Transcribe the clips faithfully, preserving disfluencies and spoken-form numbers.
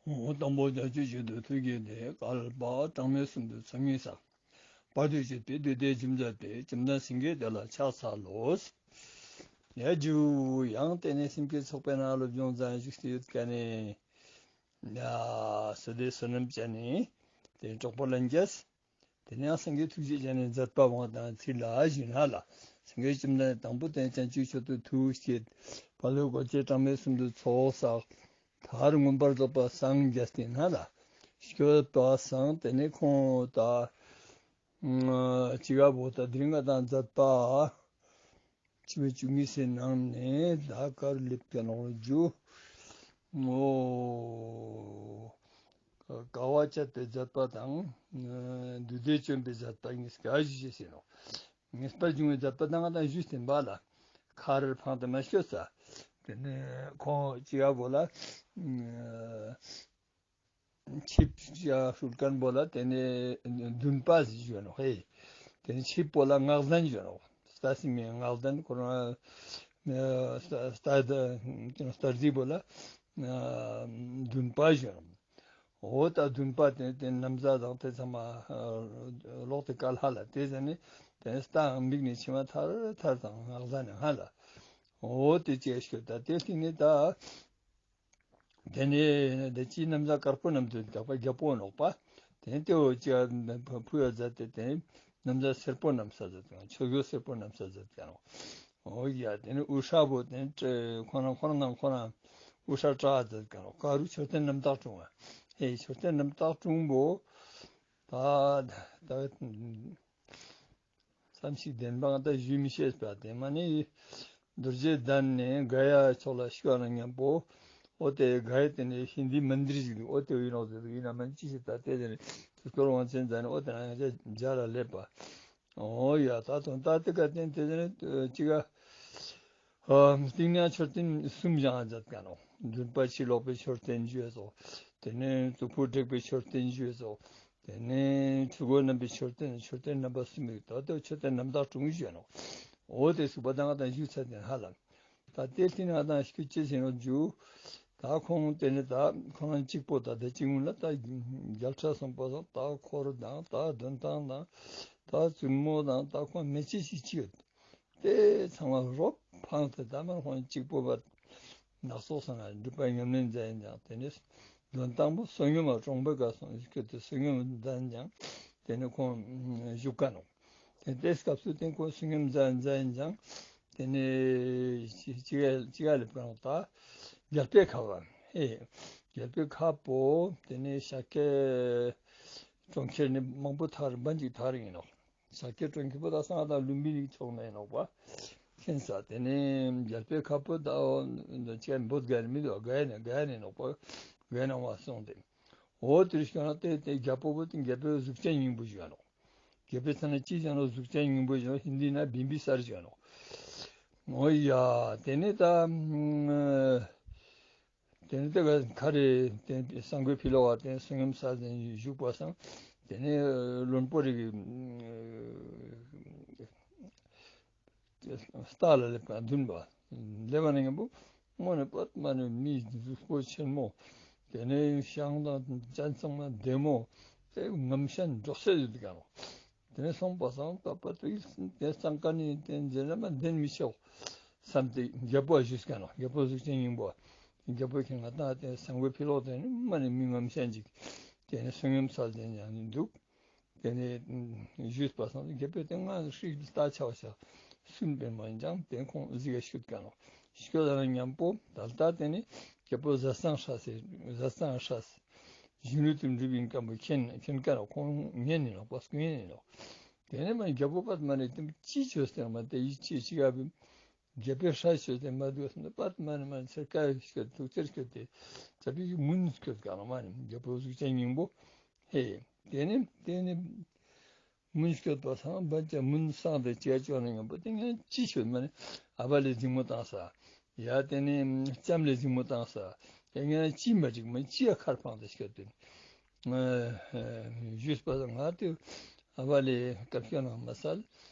དང་པོ་བྱང་ཆུབ་མཆོག་ཏུ་ཐུགས་བསྐྱེད་དེ། བསྐལ་པ་གྲངས་མེད་གསུམ་དུ་ཚོགས་གཉིས་བསགས། བར་དུ་གཅོད་པའི་བདུད་སྡེ་འཇོམས་མཛད་པའི། བཅོམ་ལྡན་སེང་གེ་དེ་ལ་ཕྱག་འཚལ་ལོ། ཡ་ཇུ། ཡང་དེ་ནས་སེམས་བསྐྱེད་ཚོགས་པའི་ནང་སློབ་སྦྱོང་མཛད་བཞུགས་ཏེ་ཡོད་མཁན་ནི། ཡ་བསོད་བདེ་བསོད་ནམས་ཅན་ནི་དེ་གྲོགས་པོ་ལྷན་རྒྱས། དེ་ནས་ཡང་སངས་རྒྱས་ཐུགས་རྗེ་ཅན་ནི་མཛད་པ་དབང་དང་ཚིག་ལ་ཞུས་ན་ལ། སངས་རྒྱས་བཅོམ་ལྡན་དང་པོ་དེ་བྱང་ཆུབ་མཆོག་ཏུ་ཐུགས་བསྐྱེད། བར་དུ་སྒོ་ཕྱེ་གྲངས་མེད་གསུམ་དུ་ཚོགས་བསགས། མཐར་མངོན་པར་རྫོགས་པ་སངས་རྒྱས་ཏེ་ན་ལ། སྐྱོད་པ་སང་དེ་ནས་ཁོང་ད་ཅི་ག་བོ་ད་དེ་རིང་ང་དང་མཛད་པ། འཆི་མེད་བཅུ་གཉིས་སི་ནང་ནས་ད་ག་རུ་སླེབས་ཀྱང་ནོག་ཇུ། ངོ་། དཀའ་བ་སྤྱད་པའི་མཛད་པ་དང་། བདུད་སྡེ་བཅོམ་པའི་མཛད་པ་གཉིས་ཀ་ཞུས་ཟིན་ནོག། ངེས་པར་འབྱུང་བའི་མཛད་པ་དང་ང་དང་ཞུས་ཟིན་པ་ལ། ཁར་འཕངས་ཏེ་མ་སྐྱོད་ས། དེ་ནས་ཁོང་ཅི་ག་བོ་ལ། ཆིབས་ཡ་ཧྲུལ་མཁན་པོ་ལ་དེ་ནས་འདུན་པ་ཞུ་ནོག་ཧེ། དེ་ནས་ཆིབས་པོ་ལ་ངག་ཟན་ཞུ་ནོག། ལྟ་སྲིད་མའི་ངག་ཟན་ཁོ་རང་ལྟ་རྫི་པོ་ལ་འདུན་པ་ཞུ་ནོག། འོ་ད་འདུན་པ་དེ་དེ་ན་བཟའ་དང་དེ་ཚང་མ་ལོག་སྟེ་ཀ་ལ་ལ་དེ་ཟ་ནས་དེ་ནས་ལྟའང་མིག་ནས་མཆི་མ་ཐར་ཐར་དང་ངག་ཟན་ནས་ཧ་ལ། འོ་དེ་ཅེས་ཤོད་ད་དེ་སྟིང་ནས་ད། དེ་ནས་དེ་ཅི་ན་བཟའ་དཀར་པོ་བསྣམས་ཏེ་དག་པ་རྒྱལ་པོ་ནོག་པ། དེ་ནས་དེ་འོ་ཅི་ཕུལ་ཡ་མཛད་དེ་དེ་ན་བཟའ་སེར་པོ་བསྣམས་ས་མཛད་དེ་ཆོས་གོས་སེར་པོ་བསྣམས་ས་མཛད་དེ་ནོག། འོ་ཡ་དེ་ནས་དབུ་སྐྲ་བོ་དེ་ཁོ་ན་ཁོ་ན་ནང་ཁོ་ན་དབུ་སྐྲ་བྲེགས་མཛད་དེ་ནོག། ག་རུ་མཆོད་རྟེན་རྣམ་དག་དྲུང་བ། ཧེ་མཆོད་རྟེན་རྣམ་དག་དྲུང་བོ། ད་ད། ཙམ་ཞིག་བདེན་པ་ང་ད་ཞུ་མི་ཤེས་པ་དེ་མ་ནི། རྡོ་རྗེ་གདན་ནས་ག་ཡ་ཕྱོགས་ལ་ཤུག་ན་མཉམ་པོ། འོ་དེ་ག་ཡ་དེ་ནས་ཧིན་དི་མན་དིར་ཞིག་འདུག། འོ་དེ་ཡིན་ནོག་ཟེར་དུས་ཡིན་ན་མན་ཅི་ཞིག་ད་དེ་དེ་ནས་ཐུགས་འཁོར་དབང་ཆེན་མཛད་ནས་འོ་དེ་ན་ཡང་ཅག་ལ་སླེབས་པ། འོ་ཡ་ད་དུང་ད་དེ་ག་དེ་དེ་ནས་ཅི་ག་སྟིང་ནས་མཆོད་རྟེན་གསུམ་བཞེངས་མཛད་ཀ་ནོག། འདུན་པ་ཕྱིར་ལོག་པའི་མཆོད་རྟེན་ཞུས་སོ། དེ་ནས་གཙུག་ཕུད་བྲེགས་པའི་མཆོད་རྟེན་ཞུས་སོ། དེ་ནས་ཆོས་གོས་བསྣམས་པའི་མཆོད་རྟེན། མཆོད་རྟེན་རྣམ་པ་གསུམ་ཡོད། ད་ལྟ་མཆོད་རྟེན་རྣམ་དག་དྲུང་ཞུས་ནོག། འོ་དེ་ཟུག་པ་དང་ང་དང་ཞུས་ཚར་ཏེ་ཧ་ལམ། ད་དེ་སྟིང་ནས་ང་དང་ཞུ་ཅེས་ཟེར་ནོག་ཇུ། ད་ཁོང་དེ་ནས་ད་ཁོང་རང་གཅིག་པོ་ད་དེ་གཅིག་ངུན་ལ་ད་རྒྱལ་ཕྲན་སོང་པ་སང་ད་འཁོར་དང་ད་འདོན་ཐང་དང་ད་བཙུན་མོ་དང་ད་ཁོང་མི་ཅི་ཞིག་ཅི་ཡོད། དེ་ཚང་མ་རོབ་འཕངས་ཏེ་ད་མར་ཁོང་གཅིག་པོ་བར་ནག་ཚོགས་སང་སྒྲུབ་པ་ཉམས་ལེན་མཛད་ཡིན་ཀྱང་དེ་ནས་འདོན་ཐང་པོ་བསོད་སྙོམས་ལ་གྲོང་པའི་ཀ་སོང་སྐྱོད་དེ་བསོད་སྙོམས་མཛད་ཡིན་ཀྱང་དེ་ནས་ཁོང་བཞུགས་ཀ་ནོག། དེ་དེ་སྐབས་སུ་དེ་ཁོང་བསོད་སྙོམས་མཛད་ཡིན་ཀྱང་དེ་ནས་ཅི་ག་ཅི་ག་ལེབ་ཀ་ནོག་ད་རྒྱལ་པོའི་ཁབ་བ་ཧེ་རྒྱལ་པོའི་ཁབ་པོ་དེ་ནས་ཤཱཀྱའི་གྲོང་ཁྱེར་ནས་མང་པོ་ཐར་འབའ་ཅིག་ཐར་ཡིན་ནོག། ཤཱཀྱའི་གྲོང་ཁྱེར་པོ་ད་སང་ད་ལུམ་བི་ནི་ཕྱོགས་ནས་ནོག་པ། ཁེན་ས་དེ་ནས་རྒྱལ་པོའི་ཁབ་པོ་ད་ཅི་བོད་ག་ནས་མི་འདུག་ག་ནས་ག་ནས་ནོག་པ། ག་ནས་བ་སོང་སྟེ། འོ་དེ་རིང་ན་དེ་དེ་རྒྱལ་པོ་བོ་དེ་རྒྱལ་པོའི་གཟུགས་ཅན་སྙིང་པོ་ཞུ་ནོག། རྒྱལ་པོའི་མཚན་ན་ཅི་ཞུ་ནོག་གཟུགས་ཅན་སྙིང་པོ་ཞུ་ནོག། ཧིན་དི་ན་བིམ་བི་སར་ཞུ་ནོག། འོ་ཡ་དེ་ནས་ད། དེ་ནས་དེ་ག་ཁ་རེ་དེ་སང་གོས་ཕི་ལོག་ག་དེ་བསོད་སྙོམས་ས་དེ་བཞུགས་པ་སང་དེ་ནས་བློན་པོ་རིགས་རྟ་ལ་སླེབས་ཀ་འདུན་པ། སླེབས་པ་ན་མཉམ་པོ་དངོས་ནས་པད་མ་ནས་མི་གཟུགས་པོ་ཆེན་མོ། དེ་ནས་ཤང་དང་ཅན་ཚང་མ་བདེ་མོ། དེ་ངམ་ཤ་འབྲོག་ཤ་ཡོད་ཀ་ནོག། དེ་ནས་སོང་པ་སང་ད་པ་ཏུ་དེ་སང་ཀ་ནི་དེ་མཛད་ན་མ་བདེན་མི་ཆོག་བསམ་སྟེ་རྒྱལ་པོ་ཞུས་ཀ་ནོག། རྒྱལ་པོ་གཟུགས་ཅན་སྙིང་པོ། རྒྱལ་པོ་ཁྱེད་ང་དང་དེ་སང་གོས་ཕི་ལོག་དེ་ནི་མ་ནི་མི་ངམ་ཤ་ཅིག་དེ་ནི་བསོད་སྙོམས་ས་དེ་ནི་འདུག། དེ་ནས་ཞུས་པ་སང་རྒྱལ་པོས་དེ་ང་ཧྲིག་ལྟ་ཆ་བ་ཤ་སུན་པའི་མ་ཡིན་ཀྱང་དེ་ཁོང་གཟིགས་ཀ་ཤུད་ཀ་ནོག། ཤུད་ཀ་ནོག་མཉམ་པོ་ད་ལྟ་དེ་ནི་རྒྱལ་པོ་ཟས་གཙང་སྲས་ཟས་གཙང་སྲས་གཞོན་ནུ་དེ་འགྲུབ་ཡིན་ཀ་མོ་མཁྱེན་མཁྱེན་ཀ་ནོག། ཁོང་ཉན་ནི་ནོག་པ་སྐུ་ཉན་ནི་ནོག། དེ་ནས་མ་རྒྱལ་པོ་པད་མ་ནས་དེ་ཅི་བྱོས་ཏེ་མ་དེ་ཡིད་ཆེས་ཅི་ག་བི་རྒྱལ་པོའི་སྲས་བྱོས་ཏེ་མ་འདུག་སོང་པད་མ་ནས་མ་ཚེར་ཀ་ཤོད་དུག་ཚེར་ཤོད་དེ་ཙ་པིག་མུན་སྐྱོད་ཀ་ནོག་མ་ནི་རྒྱལ་པོ་གཟུགས་ཅན་སྙིང་པོ་ཧེ། དེ་ནས་དེ་ནས་མུན་སྐྱོད་པ་སང་བན་ཅ་མུན་སངས་ཏེ་ཅི་ཡ་ཅོ་ན་ཡང་པོ་དེ་ངས་ཅི་ཤོད་མ་ནི་ཨ་བ་ལེ་འཛིང་མོ་བཏང་ས། ཡ་དེ་ནས་ལྕམ་ལེ་འཛིང་མོ་བཏང་ས། དེ་ངས་ཅི་མ་འགྲིག་མ་ཅི་ཡ་ཁར་འཕངས་ཏེ་ཤོད་དེ། ཞུས་པ་སང་ང་དེ་ཨ་བ་ལེ་སྐབས་ཤོད་ནང་མ་སལ།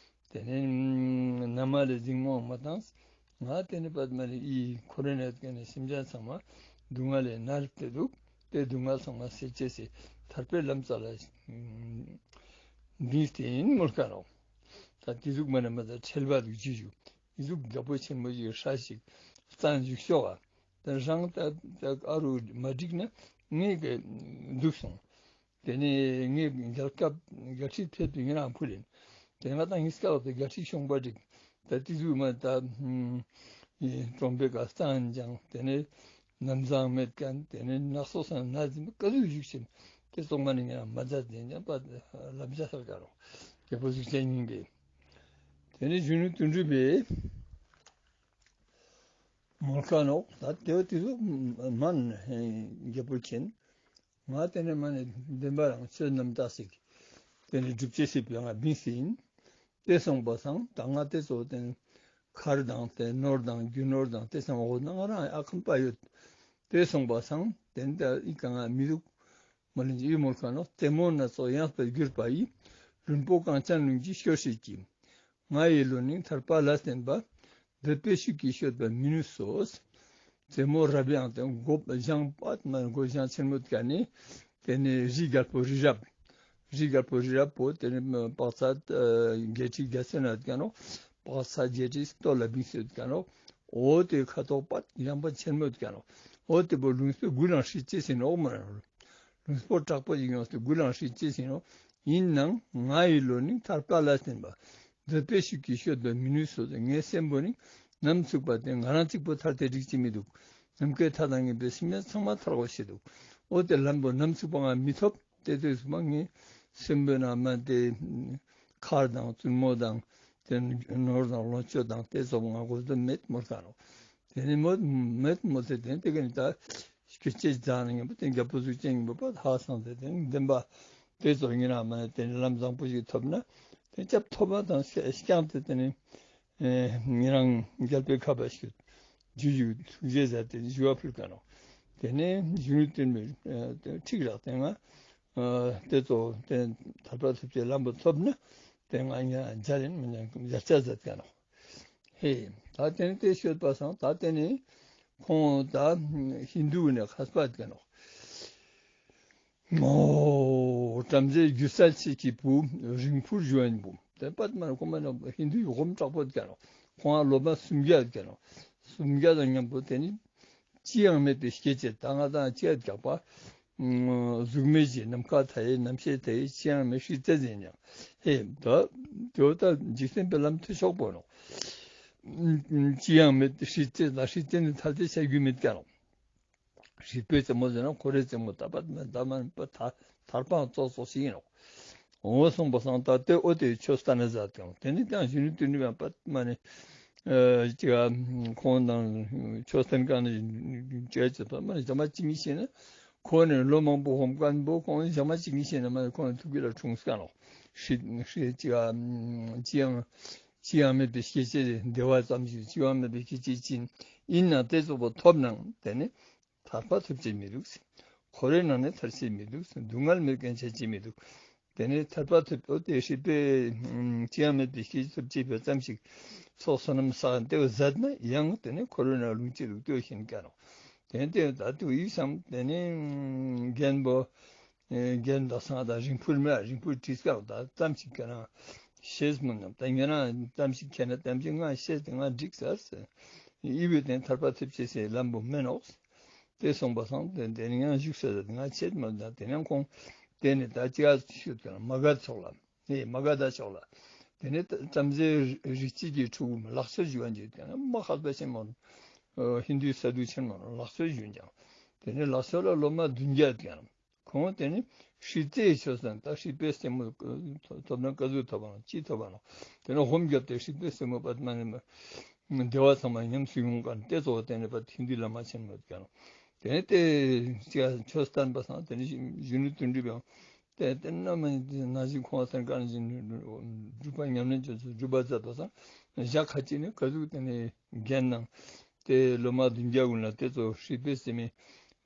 དེ་ནས་ན་མ་ལེ་འཛིང་མོ་མ་བཏང་། ང་དེ་ནས་པད་མ་ནི་ཨི་ཁོ་རེ་ནས་དེ་ནས་སེམས་ཅན་ཚང་མ་སྡུག་བསྔལ་ལས་མནར་ཏེ་འདུག། ཏེ་སྡུག་བསྔལ་ཚང་མ་སེལ་ཅེས་སི་ཐར་པའི་ལམ་རྩ་ལ་འདིང་སྟེ་ཨིན་མོལ་ཀ་ནོག། ད་ཏེ་ཟུག་མ་ནེ་མ་ད་ཁྲེལ་བ་དུག་ཅི་ཞུ། ཏེ་ཟུག་རྒྱལ་པོ་ཆེན་མོ་ཞིག་ཧྲ་ཞིག་རྩ་འཇུག་ཤོག་ཨ། ད་རང་ད་ད་ཨ་རུ་མ་འགྲིག་ན་ངའི་གི་དུག་སོང་། ཏེ་ནེ་ངའི་རྒྱལ་ཁབ་རྒྱལ་སྲིད་ཕེབས་ཏེ་ངེ་རང་ཕུལ་ཨིན། ཏེ་ང་ད་ངི་སྐབས་ཏེ་རྒྱལ་སྲིད་ཤོང་པ་འགྲིག། ད་ཏེ་ཟུག་མ་ད་ཀྲོང་པའི་ཀ་རྩ་འཇང་ཏེ་ནེ་ནམ་བཟང་མེད་ཁན་ཏེ་ནེ་ནགས་སོ་སང་ན་ཟིན་པ་ཀ་ཟུག་བཞུགས་ཤིན་ཏེ་ཙོགས་མ་ནེ་ངེ་རང་མ་མཛད་ཏེ་ཉམ་པ་ལབ་བྱ་སར་ཀ་རོ། རྒྱལ་པོ་གཟུགས་ཅན་སྙིང་པོས། ཏེ་ནེ་གཞོན་ནུ་དོན་གྲུབ་པས་མོལ་ཀ་ནོག། ད་ཏེ་བོ་ཏེ་ཟུག་མན་རྒྱལ་པོ་མཁྱེན། ང་ཏེ་ནེ་མ་ནེ་བདེན་པ་རང་ཆོས་རྣམ་དག་ཞིག་ཏེ་ནེ་སྒྲུབ་ཅེས་སི་ཕིའ་ང་བིངས་ཏེ་ཨིན། ཏེ་སོང་པ་སང་ད་ང་ཏེ་ཙོགས་ཏེ་མཁར་དང་ཏེ་ནོར་དང་རྒྱུ་ནོར་དང་ཏེ་ཚང་མ་འོ་ན་ང་རང་ཨ་ཁམས་པ་ཡོད། ཏེ་སོང་པ་སང་ཏེ་ནེ་ད་ཨི་ཀ་ང་མི་དུག། མ་ལན་ཅིག་ཡུལ་མོལ་ཀ་ནོག། རྩེ་མོ་སྣ་ཚོགས་ཡངས་པར་གྱུར་པ་ཡི། ལྷུན་པོ་གངས་ཅན་ཀླུང་གི་ཞོ་ཞིག་གི། ང་ཡི་བློ་ནི་ཐར་པ་ལ་བརྟེན་པ། འདོད་པའི་ཤུགས་ཀྱིས་སྐྱོད་པར་མི་ནུས་སོ། རྩེ་མོ་རབ་ཡངས་ཏེ་མགོ་བཞེངས་པ་མ་མགོ་བཞེངས་ཆེན་མོ་ཀ་ནེ་ཏེ་ནེ་རི་རྒྱལ་པོ་རི་རབ། རི་རྒྱལ་པོ་རི་རབ་པོ་ཏེ་ནེ་དཔག་ཚད་བརྒྱད་ཁྲི་བརྒྱད་ཅན་ན་ཡོད་ཀ་ནོག། དཔག་ཚད་བརྒྱད་ཁྲི་སྟོད་ལ་བིངས་ཏེ་ཡོད་ཀ་ནོག། འོ་ཏེ་ཁ་དོག་པ་ཡངས་པ་ཆེན་མོ་ཡོད་ཀ་ནོག། འོ་ཏེ་བོ་ལུང་པའི་མགུལ་ལང་སྲིད་ཅེས་ཨིན་ནོག་མ་རང་། ལུང་པོ་དྲག་པོ་ཞིག་ཡོངས་ཏེ་མགུལ་ལང་སྲིད་ཅེས་ཨིན་ནོག། ཨིན་ནའང་ང་ཡི་བློ་ནི་ཐར་པ་ལ་བརྟེན་པ། འདོད་པའི་ཤུགས་ཀྱིས་སྐྱོད་པར་མི་ནུས་སོ། ངའི་སེམས་པོ་ནི་ནམ་ཚུགས་པ་ཏེ་ང་རང་གཅིག་པོ་ཐར་ཏེ་འགྲིག་ཅེས་མི་དུག། ནམ་མཁའི་མཐའ་དང་མཉམ་པའི་སེམས་ཅན་ཚང་མ་ཐར་དགོས་ཤེས་དུག། འོ་ཏེ་ལམ་པོ་ནམ་ཚུགས་པ་ང་མི་ཐོབ། ཏེ་ཏེ་ཚུགས་པ་ངའི་སེམས་པོའི་ནང་མ་ཏེ་མཁར་དང་བཙུན་མོ་དང་ཏེ་ནོར་དང་ལོངས་སྤྱོད་དང་ཏེ་ཙོགས་ང་དགོས་དོན་མེད་མོལ་ཀ་ནོག། ཏེ་ནེ་མོལ་མེད་མོལ་ཏེ་ཏེ་ནེ་ཏེ་ཀ་ནེ་ད་སྐྱེ་ཅེས་ཛད་ན་ཉམ་པོ་ཏེ་རྒྱལ་པོ་གཟུགས་ཅན་སྙིང་པོ་པ་ཧ་སང་སྟེ་ཏེ་ནེ་བདེན་པ་ཏེ་ཙོགས་ཨིན་ན་མ་ནེ་ཏེ་ནེ་ལམ་བཟང་པོ་ཞིག་ཐོབ་ན་ཏེ་སྐྱབས་ཐོབ་པ་དང་སྐྱབས་ཏེ་ཏེ་ནེ་ཨེ་ཉེ་རང་རྒྱལ་པོའི་ཁབ་པ་ཞིག་ཞུ་ཞུ་ཐུགས་རྗེ་ཟེར་ཏེ་ཞུ་བ་ཕུལ་ཀ་ནོག། ཏེ་ནེ་གཞོན་ནུ་དོན་གྲུབ་ཨེ་ཁྲིག་རག་ཏེ་ང་ཨ་ཏེ་ཙོགས་ཏེ་ཐར་པ་ཐོབ་ཅེས་ལམ་པོ་ཐོབ་ན་ཏེ་ང་ཉེ་རང་མཇལ་ཨིན་མི་ཉན་མཇལ་ཅེས་ཟེར་ཀ་ནོག། ཧེ། ད་ཏེ་ནེ་ཏེ་ཤོད་པ་སང་ད་ཏེ་ནེ་ཁོང་ད་ཧིན་དུ་ནེ་ཁས་པ་ཀ་ནོག། ཨོ། བྲམ་ཟེ་སྒྱུ་རྩལ་ཆེ་ཁྱི་བུ། རིང་འཕུར་ཞུ་བ་ཨིན་པོ། ཏེ་པད་མ་ཁོང་མ་ན་ཧིན་དུ་ཡི་སྒོམ་དྲག་པོ་ཀ་ནོག། ཁོང་ལོ་མ་སུམ་བརྒྱ་ཀ་ནོག། སུམ་བརྒྱ་དང་མཉམ་པོ་ཏེ་ནེ་ཅི་ཡང་མེད་པའི་སྐྱེ་མཆེད་ད་ང་དང་ཅི་ཡང་རྒྱག་པ་གཟུགས་མེད་ཀྱི་ནམ་མཁའ་མཐའ་ཡས་རྣམ་ཤེས་མཐའ་ཡས་ཅི་ཡང་མེད་སྲིད་རྩེ་ཟིན་ཀྱང་ཧེ་ད་དེ་བོ་ད་འཇིག་རྟེན་པའི་ལམ་མཐུ་ཆོག་པོ་ནོག། ཅི་ཡང་མེད་སྲིད་རྩེ་ད་སྲིད་རྩེ་ནི་ཐལ་ཏེ་ཆ་རྒྱུ་མེད་ཀ་ནོག། སྲིད་པའི་རྩེ་མོ་ཟེར་ན་འཁོར་བའི་རྩེ་མོ་ད་པད་མ་ད་མ་པ་ད་ཐར་པའང་ཙོགས་ཙོགས་ཤིག་ཨིན་ནོག། འོ་སོང་པ་སང་ད་ཏེ་འོ་ཏེ་ཆོས་སྟན་ན་ཛད་ཀ་ནོག། ཏེ་ནེ་ཀྱང་གཞོན་ནུ་དོན་གྲུབ་པ་པད་མ་ནེ་ཨ་ཅི་ག་ཁོང་དང་ཆོས་སྟན་ཀ་ནེ་ཅི་ག་ཅི་པད་མ་ནེ་ཞག་མ་གཅིག་གཉིས་ཤིག་ན་ཁོང་ནེ་ལོ་མང་པོ་སྒོམ་ཁན་བོ་ཁོང་ཞག་མ་གཅིག་གཉིས་ཤིག་ན་མ་ནེ་ཁོང་ཐུགས་རྒྱུད་ལ་འཁྲུངས་ཀ་ནོག། སྲིད་སྲིད་ཅི་ག་ཅི་ཡང་ཅི་ཡང་མེད་པའི་སྐྱེ་མཆེད་བདེ་བ་ཙམ་ཞིག་ཅི་ཡང་མེད་པའི་སྐྱེ་མཆེད་ཅིག་ཨིན་ན་ཏེ་ཙོགས་པོ་ཐོབ་ནའང་ཏེ་ནེ་ཐར་པ་ཐོབ་ཅེས་མི་དུག། འཁོར་བའི་ནང་ནེ་ཐར་ཅེས་མི་དུག། སྡུག་བསྔལ་མེད་ཁན་ཆ་ཅེས་མི་དུག། ཏེ་ནེ་ཐར་པ་ཐོབ་འོ་ཏེ་སྲིད་པའི་ཅི་ཡང་མེད་པའི་སྐྱེ་མཆེད་ཐོབ་ཅེས་པོ་ཙམ་ཞིག་ཚོགས་བསོད་ནམས་བསགས་ཏེ་བོ་ཛད་ན་ཡང་ཏེ་ནེ་འཁོར་བའི་ནང་ལུང་ཅི་དུག་ཏེ་བོ་ཤེས་ཀ་ནོག། ཏེ་ནེ་ཏེ་ད་ཏེ་བོ་ཡིག་སམ་ཏེ་ནེ་རྒན་པོ་ཨེ་རྒན་ཟླ་བཟང་དང་རིང་འཕུར་མེད་རིང་འཕུར་བྲིས་ཀ་ད་ཙམ་ཞིག་ཁྱེད་རང་ཤེས་མོ་ནམ་ད་ཉེ་རང་ཙམ་ཞིག་ཁྱེད་རང་ཙམ་ཞིག་ང་ཤེས་ཏེ་ང་འགྲིག་ས་ཟེར། ཨི་བོ་ཏེ་ཐར་པ་ཐོབ་ཅེས་སི་ལམ་པོ་མེན་ནོག། ཏེ་སོང་པ་སང་ཏེ་ཏེ་ནེ་ཡང་བཞུགས་ས་ཟེར་ང་ཆེད་མ་ད་ཏེ་ནེ་ཁོང་ཏེ་ནེ་ད་ཅི་ཡ་ཤོད་ཀ་མ་ག་ཚོགས་ལ་ཨེ་མ་ག་དྷ་ཕྱོགས་ལ་ཏེ་ནེ་བྲམ་ཟེ་རིགས་གཅིག་གི་ཕྲུ་གུ་ལག་སོ་ཞུ་བ་འཇུ་ཏེ་ནེ་མ་ཁས་པ་ཆེན་མོ་ཧིན་དུའི་སཱ་དྷུ་ཆེན་མོ་ལག་སོ་ཞུ་ཀྱང་ཏེ་ནེ་ལག་སོ་ལ་ལོ་མ་བདུན་བརྒྱ་ཀ་ཁོང་ཏེ་ནེ་སྲིད་རྩེའི་ཆོས་དང་ད་སྲིད་པའི་རྩེ་མོ་ཐོབ་ན་ཀ་ཟུག་ཐོབ་པ་ནོག་ཅི་ཐོབ་པ་ནོག། ཏེ་ནེ་ཧོམ་བརྒྱབ་སྟེ་སྲིད་པའི་རྩེ་མོ་པད་མ་ནེ་བདེ་བ་ཚང་མ་ཉམས་སུ་མྱོང་ཀ་ནེ་ཏེ་ཙོགས་ཏེ་ནེ་པད་ཧིན་དུའི་བླ་མ་ཆེན་མོ་ཀ་ནོག། ཏེ་ནེ་ཏེ་ཅི་ཆོས་སྟན་པ་སང་ཏེ་ནེ་གཞོན་ནུ་དོན་གྲུབ་ཡང་ཏེ་ཏེ་ན་མ་ན་ཞིག་ཁོང་སྟན་ཀ་ནེ་སྒྲུབ་པ་ཉམས་ལེན་ཅོས་སུ་སྒྲུབ་པ་མཛད་པ་སང་ཞག་ཁ་ཅིག་ནེ་ཀ་ཟུག་ཏེ་ནེ་རྒན་ནང་ཏེ་ལོ་མ་བདུན་བརྒྱ་གུན་ལ་ཏེ་ཙོགས་སྲིད་པའི་རྩེ་མོ་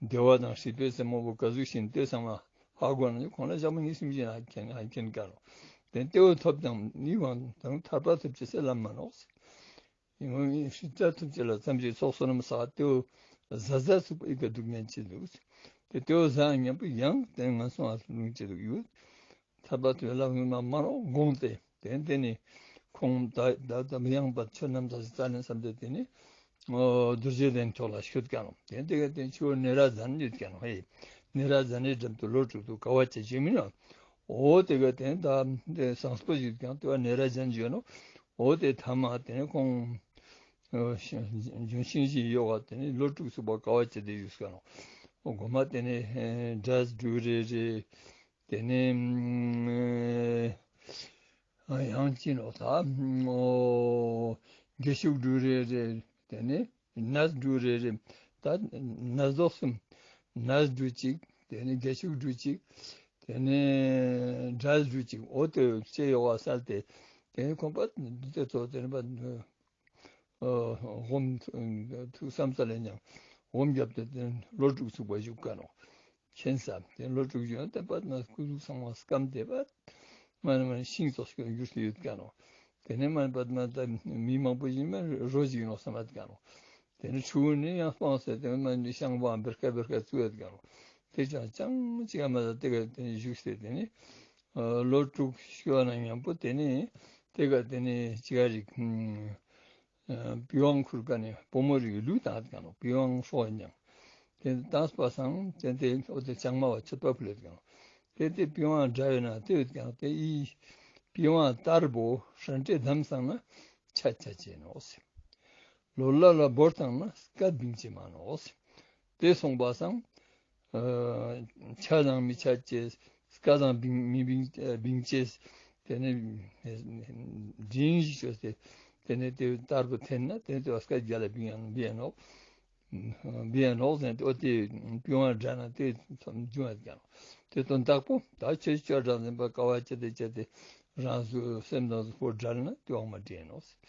བདེ་བ་དང་སྲིད་པའི་རྩེ་མོ་བོ་ཀ་ཟུག་ཤིན་ཏེ་ཚང་མ་ཧ་གོ་ན་ཁོང་ལ་ཞག་མ་གཉིས་གསུམ་ཞིག་ན་ཁྱེན་ཁྱེན་ཀ་ནོག། ཏེ་ཏེ་བོ་ཐོབ་ཀྱང་ནི་བང་དང་ཐར་པ་ཐོབ་ཅེས་སི་ལམ་མ་ནོག། ཡང་སྲིད་རྩ་ཐོབ་ཅེས་ལ་ཙམ་ཞིག་ཚོགས་བསོད་ནམས་བསགས་ཏེ་བོ་ཟ་ཟ་ཚུགས་པ་ཨི་ཀ་སྡུག་བསྔལ་ཅི་འདུག། ཏེ་ཏེའོ་ཟ་ཉམ་པོ་ཡང་ཏེ་ངན་སོང་ང་ལྷུང་ཅེས་དུག་ཡོད། ཐར་པ་ཐོབ་པའི་ལམ་ཡུལ་མ་མ་ནོག་དགོངས་ཏེ། ཏེ་ཏེ་ནེ་ཁོང་ད་ད་ད་ཡང་པ་ཆོས་རྣམ་དག་ཅིག་སྩལ་ལེན་བསམ་སྟེ་ཏེ་ནེ་ཨོ་རྡོ་རྗེ་གདན་ཕྱོགས་ལ་ཤོད་ཀྱག་ནོག། ཏེ་ཏེ་ག་ཏེ་ཆུ་ནེ་ར་ཛན་ཡོད་ཀྱག་ནོག། ཧེ་ནེ་ར་ཛན་ནི་འགྲམ་དུ་ལོ་དྲུག་ཏུ་དཀའ་བ་སྤྱད་ཅེས་མིན་ནོག། འོ་ཏེ་ག་ཏེ་ད་ཏེ་སངས་པོ་ཞིག་ཀྱང་ཏེ་བ་ནེ་ར་ཛན་ཞུ་ནོག། འོ་ཏེ་ཐ་མ་ཏེ་ནེ་ཁོང་ཨོ་ལྗོན་ཤིང་ཞིག་ཡོག་ག་ཏེ་ནེ་ལོ་དྲུག་ཚུག་པ་དཀའ་བ་སྤྱད་དེ་བཞུགས་ཀྱག་ནོག། འོ་གོ་མ་ཏེ་ནེ་ཨེ་འབྲས་འབྲུ་རེ་རེ། ཏེ་ནེ་ཨ་ཡང་ཅི་ནོག་ད་ཨོ་དགེ་ཕྱུག་འབྲུ་རེ་རེ། ཏེ་ནེ་ནས་འབྲུ་རེ་རེ། ད་ནས་རྫོགས་གསུམ། ནས་འབྲུ་ཅིག། ཏེ་ནེ་དགེ་ཕྱུག་འབྲུ་ཅིག། ཏེ་ནེ་འབྲས་འབྲུ་ཅིག། འོ་ཏེ་ཅི་ཡོག་ག་སལ་ཏེ། ཏེ་ནེ་ཁོང་པ་ཏེ་ཚོ་ཏེ་ནེ་པ་ཨོ་ཧོམ་ཐུགས་བསམ་སལ་ལེ་ཉམ་ཧོམ་རྒྱབ་སྟེ་ཏེ་ནེ་ལོ་དྲུག་ཚུག་པ་བཞུགས་ཀྱག་ནོག། ཁྱེན་ས་ཏེ་ལོ་དྲུག་ཅུ་ཡང་ཏེ་པ་ན་སྐུ་གཟུགས་ཚང་མ་སྐམ་སྟེ་པ་མ་ནེ་མ་ནེ་ཤིང་ཙོགས་ཤིག་གྱུར་ཏེ་ཡོད་ཀྱག་ནོག། ཏེ་ནེ་མ་ནེ་པ་མ་ད་མི་མང་པོ་ཞིག་མ་རོ་ཞིག་ནོག་སམ་ཀྱག་ནོག། ཏེ་ནེ་ཆུ་ནི་ཡང་སྤངས་ཏེ་ཏེ་མ་ནེ་ཤང་པ་བེར་ཀ་བེར་ཀ་བཙུགས་ཡོད་ཀྱག་ནོག། ཏེ་ཅང་ཅང་ཅིག་མ་ད་ཏེ་ག་ཏེ་ནེ་བཞུགས་ཏེ་ཏེ་ནེ་ཨ་ལོ་དྲུག་ཅུ་ན་ཉམ་པོ་ཏེ་ནེ་ཏེ་ག་ཏེ་ནེ་ཅི་ག་རིག་ཨ་པི་ཝང་ཁུར་ཀ་ནེ་བུ་མོ་རིག་ལུས་བཏང་ཀྱག་ནོག། པི་ཝང་ཧྲོ་ཡིན་ཀྱང་། ཏེ་བཏང་པ་སང་ཏེ་ཏེ་འོ་ཏེ་ལྕང་མ་བ་མཆོད་པ་ཕུལ་ཡོད་ཀྱག་ནོག། ཏེ་ཏེ་པི་ཝང་འདྲ་ཡོད་ན་ཏེ་ཡོད་ཀྱག་ནོག། ཏེ་ཨི་པི་ཝང་ལྟར་བོ་ཧྲན་ཏེ་བསྡམས་སང་ན་ཆ་ཆ་ཅེས་ནོག་ཟེར། ལོ་ལ་ལ་བོར་བཏང་ན་སྐད་བིང་ཅེས་མ་ནོག་ཟེར། ཏེ་སོང་པ་སང་ཨ་ཆ་དང་མི་ཆ་ཅེས། སྐད་དང་བིང་མི་བིང་ཨ་བིང་ཅེས། ཏེ་ནེ་འབྲིང་ཞིག་ཅོས་ཏེ་ཏེ་ནེ་ཏེ་ལྟར་བུ་འཐེན་ན་ཏེ་ནེ་ཏེ་བ་སྐད་རྒྱ་ལ་བིང་ཡང་བིང་ཡང་ནོག། བིང་ཡང་ནོག་ཟེར་ཏེ་འོ་ཏེ་པི་ཝང་འདྲ་ན་ཏེ་ཙམ་འབྱུང་ཡང་ཀྱག་ནོག། ཏེ་དོན་དག་པོ་ད་ཆོས་ཅོ་འདྲ་ཟེར་པ་དཀའ་བ་སྤྱད་དེ་སྤྱད་དེ་རང་སོའི་སེམས་དང་གཟུགས་པོ་བྲལ་ན་ཏེ་འོ་མ་འདྲེ་ནོག་ཟེར།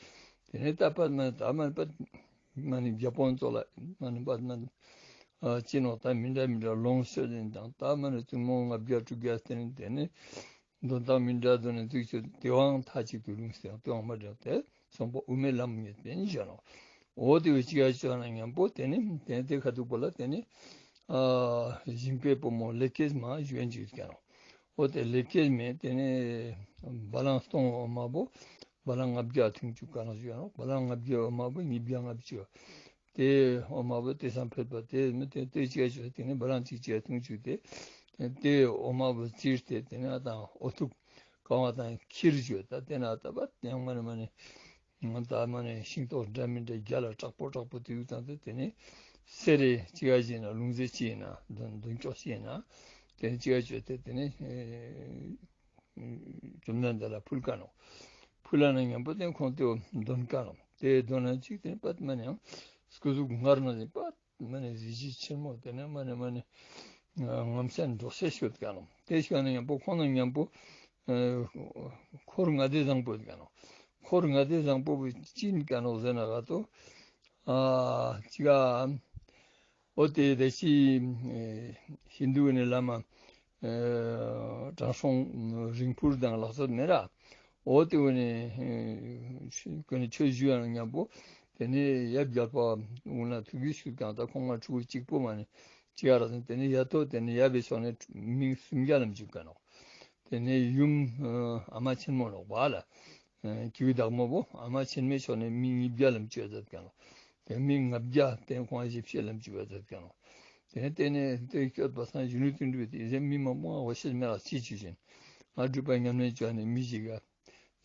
ཏེ་ནེ་ད་པ་མ་ད་མ་པ་མ་ནེ་རྒྱ་དཔོན་ཚོ་ལ་མ་ནེ་པ་མ་ནེ་ཨ་ཅི་ནོག་ད་མི་འདྲ་མི་འདྲ་ལོངས་སྤྱོད་དེ་དང་ད་མ་ནེ་བཙུན་མོ་ལྔ་བརྒྱ་དྲུག་བརྒྱ་སྟེ་ནེ་ཏེ་ནེ་དོན་དག་མི་འདྲ་དོན་ནེ་ཚིག་ཆོད་དེ་བའང་མཐའ་གཅིག་ཏུ་ལུང་ཟེར་ཏེ་འོ་མ་འདྲ་ཏེ་སོང་པོ་དབུ་མའི་ལམ་ངེས་པའི་ཞེས་ནོག། འོ་ཏེ་བོ་ཅི་ག་ཅོ་ན་ཉམ་པོ་ཏེ་ནེ་ཏེ་ནེ་ཏེ་ཁ་ཐུག་པོ་ལ་ཏེ་ནེ་ཨ་ཞིང་པའི་བུ་མོ་ལེགས་སྐྱེས་མ་ཞུ་ཡན་ཅིག་ཀྱག་ནོག། འོ་ཏེ་ལེགས་སྐྱེས་མས་ཏེ་ནེ་བ་ལང་སྟོང་འོ་མ་བོ་བ་ལང་ལྔ་བརྒྱ་ཐུང་ཅུག་ཀ་ནོག་ཞུ་ཡ་ནོག། བ་ལང་ལྔ་བརྒྱ་འོ་མ་བོ་ཉིས་བརྒྱ་ལྔ་བཅུ། ཏེ་འོ་མ་བོ་ཏེ་སང་ཕེབས་པ་ཏེ་མི་ཏེ་ཏེ་ཅི་ག་ཅོས་ཏེ་ནེ་བ་ལང་ཅིག་ཅིག་ཐུང་ཅུག་ཏེ་ཏེ་འོ་མ་བོ་བཙིར་ཏེ་ཏེ་ནེ་ཨ་དང་འོ་ཐུག་གང་བ་དང་ཁྱེར་ཅོས་ད་ཏེ་ན་ད་པ་ཡང་མ་ནེ་མ་ནེ་ང་ད་མ་ནེ་ཤིང་ཏོག་འདྲ་མི་འདྲ་རྒྱ་ལ་དྲག་པོ་དྲག་པོ་ཏེ་ཡུག་དང་ཏེ་ཏེ་ནེ་སེ་རེ་ཅི་ག་ཅིག་ན་ལུང་ཟེ་ཅིག་ན་དོན་དོན་ཅོག་ཅིག་ན་ཏེ་ནེ་ཅི་ག་ཅོས་ཏེ་ཏེ་ནེ་བཅོམ་ལྡན་འདས་ལ་ཕུལ་ཀ་ནོག། ཕུལ་ལ་ན་ཉམ་པོ་ཏེ་ཁོང་ཏེ་འདོན་ཀ་ནོག། ཏེ་འདོན་ན་ཅིག་ཏེ་པད་མ་ནེ་ཡང་སྐུ་གཟུགས་སྔར་ན་ཏེ་པད་མ་ནེ་གཟི་བརྗིད་ཆེན་མོ་ཏེ་ནེ་མ་ནེ་མ་ནེ་ངམ་ཤ་འགྲོགས་ཤ་ཤོད་ཀ་ནོག། ཏེ་ཤོད་ན་ཉམ་པོ་ཁོང་ན་ཉམ་པོ་ཨ་འཁོར་ལྔ་སྡེ་བཟང་པོ་ཡོད་ཀ་ནོག། འཁོར་ལྔ་སྡེ་བཟང་པོ་བོ་ཅི་ཡིན་ཀ་ནོག་ཟེར་ན་ག་ཏོ་ཨ་ཅི་ག་འོ་ཏེ་ཏེ་ཅི་ཨེ་ཧིན་དུ་ནི་བླ་མ་ཨེ་དྲང་སྲོང་རིང་འཕུར་དང་ལག་བསྟོད་མེད་ར། འོ་ཏེ་བོ་ནི་ཨེ་ཁོ་ནི་ཆོས་ཞུ་ཡང་ཉམ་པོ་ཏེ་ནེ་ཡབ་རྒྱལ་པོ་འུ་ན་ཐུགས་རྗེ་ཞུ་ཀྱང་ད་ཁོང་ང་ཕྲུ་གུ་གཅིག་པོ་མ་ནེ་ཅི་ག་ར་ཟེར་ཏེ་ནེ་ཡ་ཏོ་ཏེ་ནེ་ཡབ་བི་ཕྱོགས་ནེ་མི་སུམ་བརྒྱ་ལམ་ཅིག་ཀ་ནོག། ཏེ་ནེ་ཡུམ་ཨ་མ་ཆེན་མོ་ནོག་པ་ལ། ཨ་ཀྱེ་བདག་མོ་བོ་ཨ་མ་ཆེན་མོའི་ཕྱོགས་ནེ་མི་ཉིས་བརྒྱ་ལམ་ཅིག་ཡོད་ཟེར་ཀ་ནོག། ཏེ་མི་ལྔ་བརྒྱ་ཏེ་ཁོང་བཞི་བཅུ་ལམ་ཅིག་ཡོད་ཟེར་ཀ་ནོག། ཏེ་ནེ་ཏེ་ནེ་ཏེ་སྐྱོད་པ་སང་གཞོན་ནུ་དོན་གྲུབ་ཏེ་ཟེར་མི་མང་པོ་ང་འོ་ཤེས་མེད་ལ་ཅི་ཅི་བཞིན་ང་སྒྲུབ་པ་ཉམས་ལེན་བྱས་ནེ་མི་ཞིག་ག་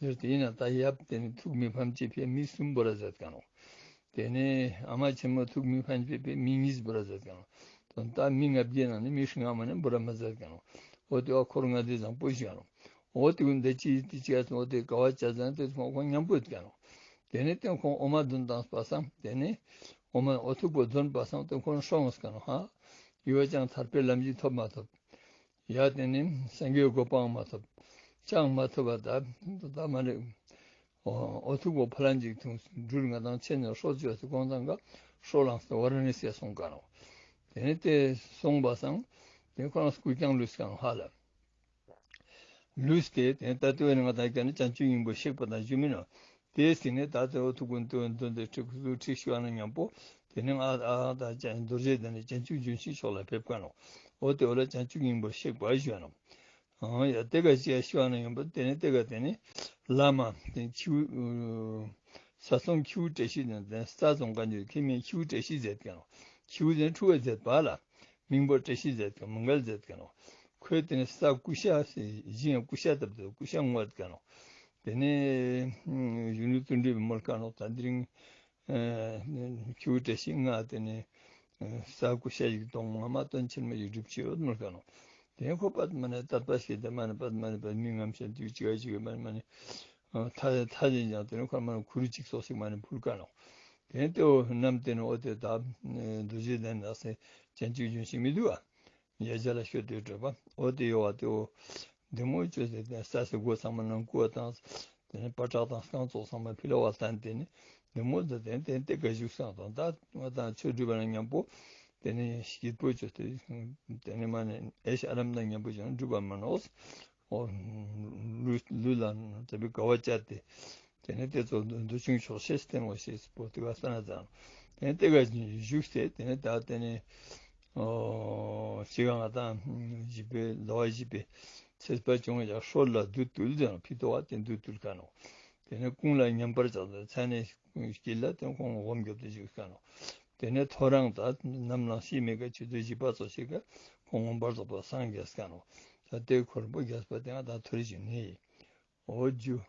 ཟེར་ཏེ་ཡིན་ན་ད་ཡབ་ཏེ་ནེ་ཐུགས་མི་ཕམ་ཅེས་ཕིའ་མི་གསུམ་བོར་ར་ཟེར་ཀ་ནོག། ཏེ་ནེ་ཨ་མ་ཆེན་མོ་ཐུགས་མི་ཕམ་ཅེས་ཕིའ་མི་གཉིས་བོར་ར་ཟེར་ཀ་ནོག། དོན་དག་མི་ལྔ་བརྒྱའི་ནང་ནེ་མི་ལྔ་མ་ནེ་བོར་ར་མ་ཟེར་ཀ་ནོག། འོ་ཏེ་བ་འཁོར་ལྔ་སྡེ་བཟང་པོ་ཞིག་ཡང་ནོག། འོ་ཏེ་གུན་ཏེ་ཅི་ཏེ་ཅི་ཡ་ཏེ་འོ་ཏེ་དཀའ་བ་སྤྱད་ཟེར་ཏེ་ཁོང་ཁོང་ཉམ་པོ་ཡོད་ཀ་ནོག། ཏེ་ནེ་ཏེ་ཁོང་འོ་མ་འདོན་བཏང་པ་སང་ཏེ་ནེ་འོ་མ་འོ་ཐུག་པོ་འདོན་པ་སང་ཏེ་ཁོང་ཧྲོང་ངོས་ཀ་ནོག། ཧ་ཡི་བ་ཅང་ཐར་པའི་ལམ་ཞིག་ཐོབ་མ་ཐོབ། ཡ་ཏེ་ནེ་སངས་རྒྱས་གོ་འཕང་མ་ཐོབ། ཅང་མ་ཐོབ་པ་ད་ད་མ་རེད། འོ་ཐུག་པོ་ཕ་ལན་ཅིག་ཐུང་སྦྲུལ་ང་དང་ཆེན་ནེ་ཧྲོ་ཅོས་ཏེ་ཁོང་ཚང་ག་ཧྲོ་ལངས་ཏེ་ཝ་ར་ཎ་སི་སོང་ཀ་ནོག། ཏེ་ནེ་ཏེ་སོང་པ་སང་ཏེ་ཁོང་སྐུ་རྐྱང་ལུས་ཀ་ནོག་ཧ་ལ། ལུས་ཏེ་ཏེ་ད་ལྟོ་ནི་ང་དང་ཀ་ནི་བྱང་ཆུབ་སྙིང་པོ་གཤེགས་པ་དང་ཞུ་མི་ནོག། ཏེ་སྟིང་ནེ་ད་ལྟོ་ཐུགས་ཀུན་སྟོན་དོན་དེ་ཁྲིག་ཁུ་ཁྲིག་ཤུ་ཨ་ན་ཉམ་པོ་ཏེ་ནེ་ཨ་ཨ་ད་ཅན་རྡོ་རྗེ་གདན་ནེ་བྱང་ཆུབ་ལྗོན་ཤིང་མཆོག་ལ་ཕེབས་ཀ་ནོག། འོ་ཏེ་བོ་ལ་བྱང་ཆུབ་སྙིང་པོར་གཤེགས་པ་ཞུ་ནོག། ཨང་ཡ་ཏེ་ག་ཅི་ཡ་ཞུ་ནོག་ཡོང་པ་ཏེ་ནེ་ཏེ་ག་ཏེ་ནེ་བླ་མ་ཏེ་ནེ་ཁྱེའུ་ས་སྲུང་ཁྱེའུ་བཀྲ་ཤིས་ནང་ཏེ་ནེ་ས་སྲུང་ག་ཅི་ཁྱེའུ་མིང་ཁྱེའུ་བཀྲ་ཤིས་ཟེར་ཁན་ནོག། ཁྱེའུ་ཟེར་ཁན་ཕྲུ་གུ་ཟེར་པ་ལ་མིང་པོ་བཀྲ་ཤིས་ཟེར་ཁན་མང་གལ་ཟེར་ཁན་ནོག། ཁོས་ཏེ་ནེ་ས་ཀུ་ཤ་ཞིང་ཀུ་ཤ་བཏབ་སྟེ་ཀུ་ཤ་བརྔོས་ཁན་ནོག། ཏེ་ནེ་གཞོན་ནུ་བརྩོན་འགྲུས་པའི་མོལ་ཁན་ནོག་ད་དེ་རིང་ཨ་ཁྱེའུ་བཀྲ་ཤིས་ང་ཏེ་ནེ་ཨ་ས་ཀུ་ཤ་ཞིག་གཏོང་ང་མ་སྟོན་ཆེན་མོ་ཞིག་སྒྲུབ་ཅེས་ཡོད་མོལ་ཁན་ནོག། ཏེ་ནེ་ཁོ་པད་མ་ནེ་དད་པ་སྐྱེས་ཏེ་མ་ནེ་པད་མ་ནེ་པད་མི་ངམ་ཤེས་དུས་ཅིག་ག་ཅིག་ག་མ་ནེ་མ་ནེ་ཨ་ཐ་ཐ་ཅན་ཅང་ཏེ་ནེ་ཁོ་མ་ནེ་ཁུར་ཅིག་སོགས་ཤིག་མ་ནེ་ཕུལ་ཁན་ནོག། ཏེ་ནེ་ཏེ་བོ་ནམ་ཏེ་ནེ་འོ་ཏེ་ད་རྡོ་རྗེ་གདན་ནགས་སེ་བྱང་ཆུབ་ལྗོན་ཤིང་མི་འདུག་པ། ཡ་ཇ་ལ་ཤོད་དེ་བྲོས་པ། འོ་ཏེ་ཡོད་པ་ཏེ་བོ་བདེ་མོ་བཅོས་ཏེ་ཏེ་ས་སེ་སྒོ་ཚང་མ་ནང་བཀོད་དང་། ཏེ་ནེ་པ་ཏྲག་དང་རྐང་བཙོག་ཚང་མ་ཕི་ལོག་བ་བཏང་ཏེ་ནེ་བདེ་མོ་ཏེ་ཏེ་ཏེ་ག་བཞུགས་སང་དང་ད་ང་དང་ཆོས་སྒྲུབ་པ་ན་མཉམ་པོ་ཏེ་ནེ་སྐྱིད་པོ་བཅོས་ཏེ་ཏེ་ནེ་མ་ནེ་ཨེ་ཤ་ཨ་རམ་དང་མཉམ་པོ་བྱུང་སྒྲུབ་པ་མ་ནོག། འོ་ལུས་ལུས་ལ་ན་ཚ་བའི་དགའ་བ་བཅད་དེ་ཏེ་ནེ་ཏེ་ཚོ་འདོད་ཆུང་ཆོག་ཤེས་བསྟེན་འོ་ཤེས་པོ་ཏེ་ག་ས་ན་ཙང་ཏེ་ནེ་ཏེ་ག་བཞུགས་ཏེ་ཏེ་ནེ་ད་ཏེ་ནེ་ཨོ་ཅི་ག་ང་དང་བཞི་པའི་ཟླ་བ་བཞི་པའི་ཚེས་པ་བཅོ་ལྔ་ཡ་ཧྲོལ་ལ་བདུད་བཏུལ་ཟེར་ནོག། ཕི་ཏོ་བ་ཏེ་བདུད་བཏུལ་ཁན་ནོག། ཏེ་ནེ་ཀུན་ལ་མཉམ་པར་བྱ་ཚ་ནེ་དཀྱིལ་ལ་ཏེ་ཁོང་སྒོམ་རྒྱབ་སྟེ་བཞུགས་ཁན་ནོག། ཏེ་ནེ་ཐོ་རངས་ད་ནམ་ལངས་ཤེས་མེད་ཀ་ཆུ་ཚོད་བཞི་པ་ཙོགས་ཤིག་ག་ཁོང་མངོན་པར་རྫོགས་པར་སངས་རྒྱས་ཁན་ནོག། ད་ཏེ་ཁོལ་པོ་རྒྱས་པ་ཏེ་ང་དང་ཐོ་རེ་ཞིག་ནེ་ཡིན། འོ་ཇུ།